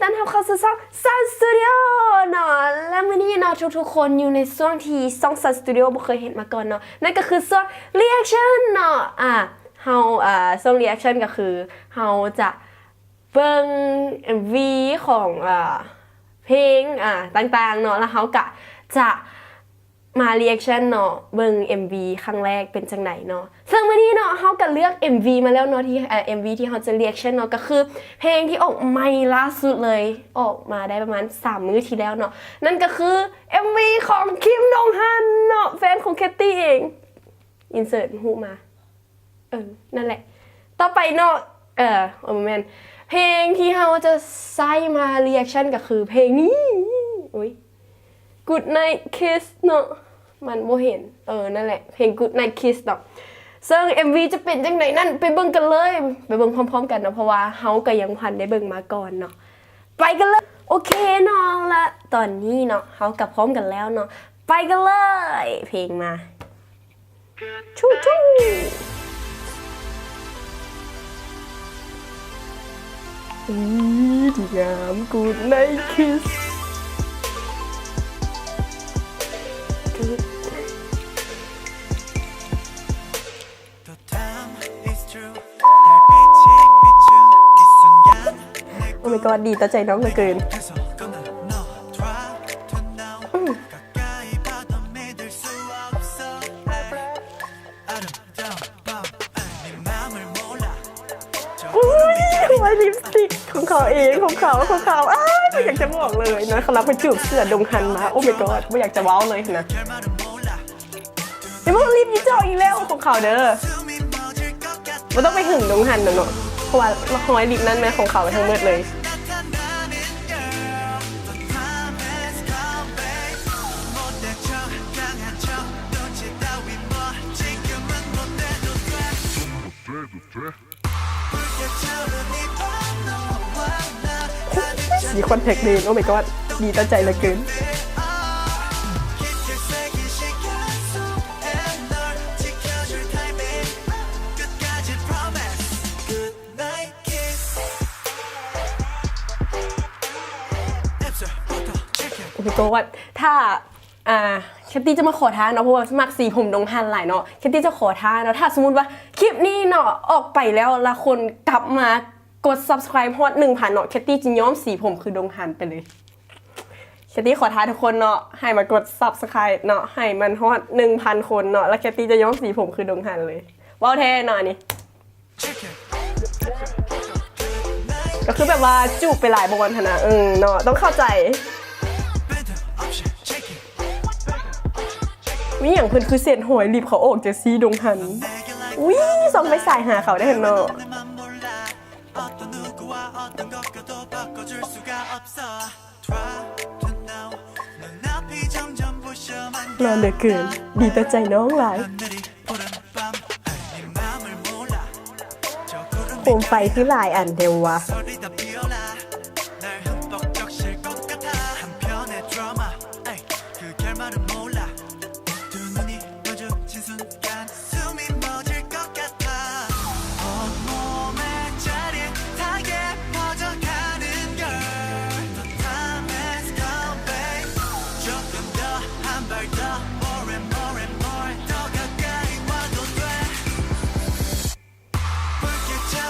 ຕ້ອນຮັບເຂົ້າສູ່ຊ່ອງ Sun Studio ເນາະ ແລະ ມື້ນີ້ເນາະ ທຸກໆຄົນຢູ່ໃນຊ່ວງທີ່ຊ່ອງ Sun Studio ບໍ່ເຄີຍເຫັນມາກ່ອນເນາະ ນັ້ນກໍຄືຊ່ວງ reaction ເນາະ. ອາ ເຮົາ ອາ ຊ່ວງ reaction ກໍຄືເຮົາຈະເບິ່ງ ເອັມ ວີ ຂອງ ອາ ເພງ ອາ ຕ່າງໆເນາະ ແລ້ວເຮົາກະຈະ ມາ reaction ເນາະ ເບິ່ງ ເອັມ ວີ ຄັ້ງແລກເປັນຈັ່ງໃດເນາະ. ເຊິ່ງມື້ນີ້ເນາະ ເຮົາກໍເລືອກ ເອັມ ວີ ມາແລ້ວເນາະ ທີ່ ເອີ ເອັມ ວີ ທີ່ເຮົາຈະ reaction ເນາະ ກໍຄືເພງທີ່ອອກໃໝ່ລ່າສຸດເລີຍ ອອກມາໄດ້ປະມານສາມມື້ທີ່ແລ້ວເນາະ ນັ້ນກໍຄື ເອັມ ວີ ຂອງ Kim Dong Han ເນາະ ແຟນຂອງ Katy ເອງ. insert ຮູບມາ. ເອີ ນັ້ນແຫຼະ ຕໍ່ໄປເນາະ ເອີ ບໍ່ແມ່ນ ເພງທີ່ເຮົາຈະໃຊ້ມາ reaction ກໍຄືເພງນີ້ ໂອ້ຍ Good Night Kiss ເນາະ ມັນບໍ່ເຫັນ ເອີ ນັ້ນແຫຼະ ເພງ Good Night Kiss ເນາະ. ເຊິ່ງ ເອັມ ວີ ຈະເປັນຈັ່ງໃດນັ້ນ ໄປເບິ່ງກັນເລີຍ ໄປເບິ່ງພ້ອມໆກັນເນາະ ເພາະວ່າເຮົາກໍຍັງບໍ່ທັນໄດ້ເບິ່ງມາກ່ອນເນາະ. ໄປກັນເລີຍ ໂອເຄເນາະ ລະຕອນນີ້ເນາະ ເຮົາກໍພ້ອມກັນແລ້ວເນາະ ໄປກັນເລີຍ ເພງມາ. ຊູໆ ອີ ດີງາມ Good Night Kiss. Oh my god ດີຕໍ່ໃຈນ້ອງເຫຼືອເກີນ. ອືມ ອຸ້ຍ ຫົວລິບສະຕິກຂອງເຂົາເອງ ຂອງເຂົາ ຂອງເຂົາ ອ້າຍ ບໍ່ຢາກຈະບອກເລີຍນະ ເຂົາລັກໄປຈູບເສືອດົງຮັນມາ Oh my god ບໍ່ຢາກຈະເວົ້າເລີຍຫັ້ນນະ. ໄປເບິ່ງລິບອີ່ຈອກອີກແລ້ວຂອງເຂົາເດີ ບໍ່ຕ້ອງໄປຫຶງດົງຮັນດອກເນາະ ເພາະວ່າຮອຍລິບນັ້ນແມ່ນຂອງເຂົາທັງໝົດເລີຍ. ສີຄອນແທັກເລນ Oh my god ດີຕໍ່ໃຈເຫຼືອເກີນ. ໂອ້ຍ ໂກດ ຖ້າ ອ່າ ແຄດຕີ້ຈະມາຂໍທ່າເນາະ ເພາະວ່າມັກສີຜົມດົງຮັນຫຼາຍເນາະ ແຄດຕີ້ຈະຂໍທ່າເນາະ ຖ້າສົມມຸດວ່າຄລິບນີ້ເນາະ ອອກໄປແລ້ວ ລະຄົນກັບມາກົດ subscribe ຮອດໜຶ່ງພັນເນາະ ແຄດຕີ້ຈະຍ້ອມສີຜົມຄືດົງຮັນໄປເລີຍ. ແຄດຕີ້ຂໍທ້າທຸກຄົນເນາະ ໃຫ້ມາກົດ subscribe ເນາະ ໃຫ້ມັນຮອດໜຶ່ງພັນຄົນເນາະ ລະແຄດຕີ້ຈະຍ້ອມສີຜົມຄືດົງຮັນເລີຍ ເວົ້າແທ້ເນາະ ອັນນີ້ ກໍຄືແບບວ່າຈູບໄປຫຼາຍບ່ອນຫັ້ນນະ ເອີ ເນາະ ຕ້ອງເຂົ້າໃຈ. ມີຫຍັງເພິ່ນຄືເຊັດຮອຍລິບເຂົາອອກຈັ່ງຊີ້ ດົງຮັນ. ອຸ້ຍ ສ່ອງໄຟສາຍຫາເຂົາໄດ້ຫັ້ນເນາະ. ຫຼໍ່ເຫຼືອເກີນ ດີຕໍ່ໃຈນ້ອງຫຼາຍ. ໂຄມໄຟຄືຫຼາຍອັນແທ້ວະ.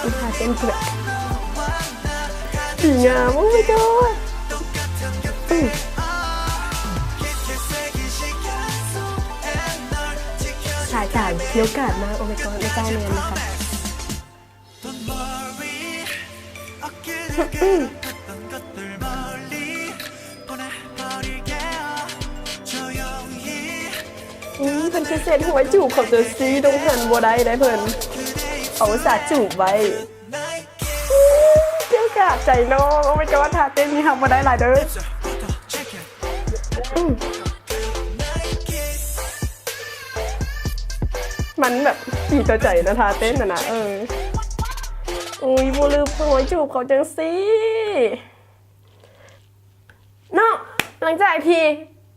ທ່າເຕັ້ນຄືແບບດີງາມ Oh my god ອືມ ສາຍຕາກ່ຽວກາດມາກ Oh my god ແມ່ເຈົ້າແມ່ນນະຄະ. ອືມ ເພິ່ນຄືເຊັດຮອຍຈູບເຂົາຈັ່ງຊີ້ ດົງຮັນບໍ່ໄດ້ໄດ໋ເພິ່ນ ເຂົາອຸດສ່າຈູບໄວ້. ອືມ ກ່ຽວກາດໃຈນ້ອງ Oh my god ທ່າເຕັ້ນນີ້ຮັບບໍ່ໄດ້ຫຼາຍເດີ. ອືມ ມັນແບບດີຕໍ່ໃຈນະ ທ່າເຕັ້ນຫັ້ນນະ ເອີ. ອຸ້ຍ ບໍ່ລືມຮອຍຈູບເຂົາຈັ່ງຊີ້ເນາະ. ຫຼັງຈາກທີ່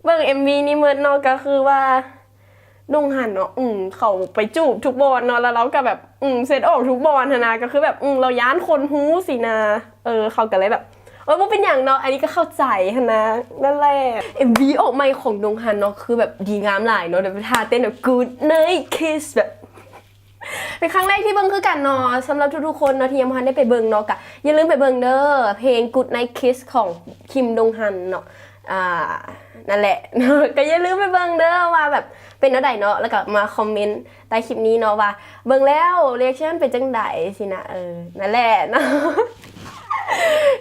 ເບິ່ງເອັມວີນີ້ໝົດເນາະ ກໍຄືວ່າດົງຮັນເນາະ ອືມ ເຂົາໄປຈູບທຸກບ່ອນເນາະ ແລ້ວລາວກໍແບບ ອືມ ເຊັດອອກທຸກບ່ອນຫັ້ນນະ ກໍຄືແບບ ອືມ ລາວຢ້ານຄົນຮູ້ຊີ້ນະ ເອີ ເຂົາກໍເລີຍແບບ ວ່າບໍ່ເປັນຫຍັງເນາະ ອັນນີ້ກໍເຂົ້າໃຈຫັ້ນນະ. ນັ້ນແຫຼະ ເອັມວີອອກໃໝ່ຂອງດົງຮັນເນາະ ຄືແບບດີງາມຫຼາຍເນາະ ແບບທ່າເຕັ້ນແບບ Good Night Kiss ແບບ ເປັນຄັ້ງແລກທີ່ເບິ່ງຄືກັນເນາະ. ສຳລັບທຸກໆຄົນເນາະ ທີ່ຍັງບໍ່ທັນໄດ້ໄປເບິ່ງເນາະ ກໍຢ່າລືມໄປເບິ່ງເດີ ເພງ Good Night Kiss ຂອງຄິມ ດົງຮັນເນາະ. ອ່າ ນັ້ນແຫຼະ ກໍຢ່າລືມໄປເບິ່ງເດີ ວ່າແບບເປັນແນວໃດເນາະ ແລ້ວກໍມາຄອມເມັນໃຕ້ຄລິບນີ້ເນາະ ວ່າເບິ່ງແລ້ວ reaction ເປັນຈັ່ງໃດຊີ້ນະ. ເອີ ນັ້ນແຫຼະເນາະ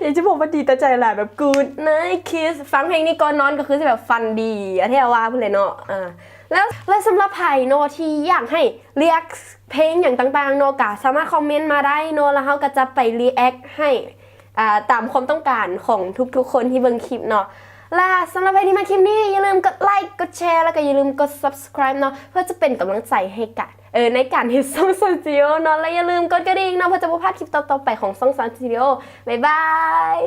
ຢາກຈະບອກວ່າດີຕໍ່ໃຈຫຼາຍ ແບບ Good Night Kiss ຟັງເພງນີ້ກ່ອນນອນກໍຄືຊິແບບຝັນດີ ອາແທ້ວ່າພຸ້ນແຫຼະເນາະ. ອ່າ ແລ້ວ ແລ້ວສຳລັບໃຜເນາະ ທີ່ຢາກໃຫ້ react ເພງຫຍັງຕ່າງໆເນາະ ກໍສາມາດຄອມເມັນມາໄດ້ເນາະ ແລ້ວເຮົາກໍຈະໄປ react ໃຫ້ ອ່າ ຕາມຄວາມຕ້ອງການຂອງທຸກໆຄົນທີ່ເບິ່ງຄລິບເນາະ. ແລະ ສຳລັບໃຜທີ່ມັກຄລິບນີ້ ຢ່າລືມກົດໄລ ກົດແຊ ແລ້ວກໍຢ່າລືມກົດ subscribe ເນາະ ເພື່ອຈະເປັນກຳລັງໃຈໃຫ້ກັນ ເອີ ໃນການເຮັດຊ່ອງ Sun Studio ເນາະ ແລະ ຢ່າລືມກົດກະດິ່ງເນາະ ເພື່ອຈະບໍ່ພາດຄລິບຕໍ່ໆໄປຂອງຊ່ອງ Sun Studio. ບາຍບາຍ.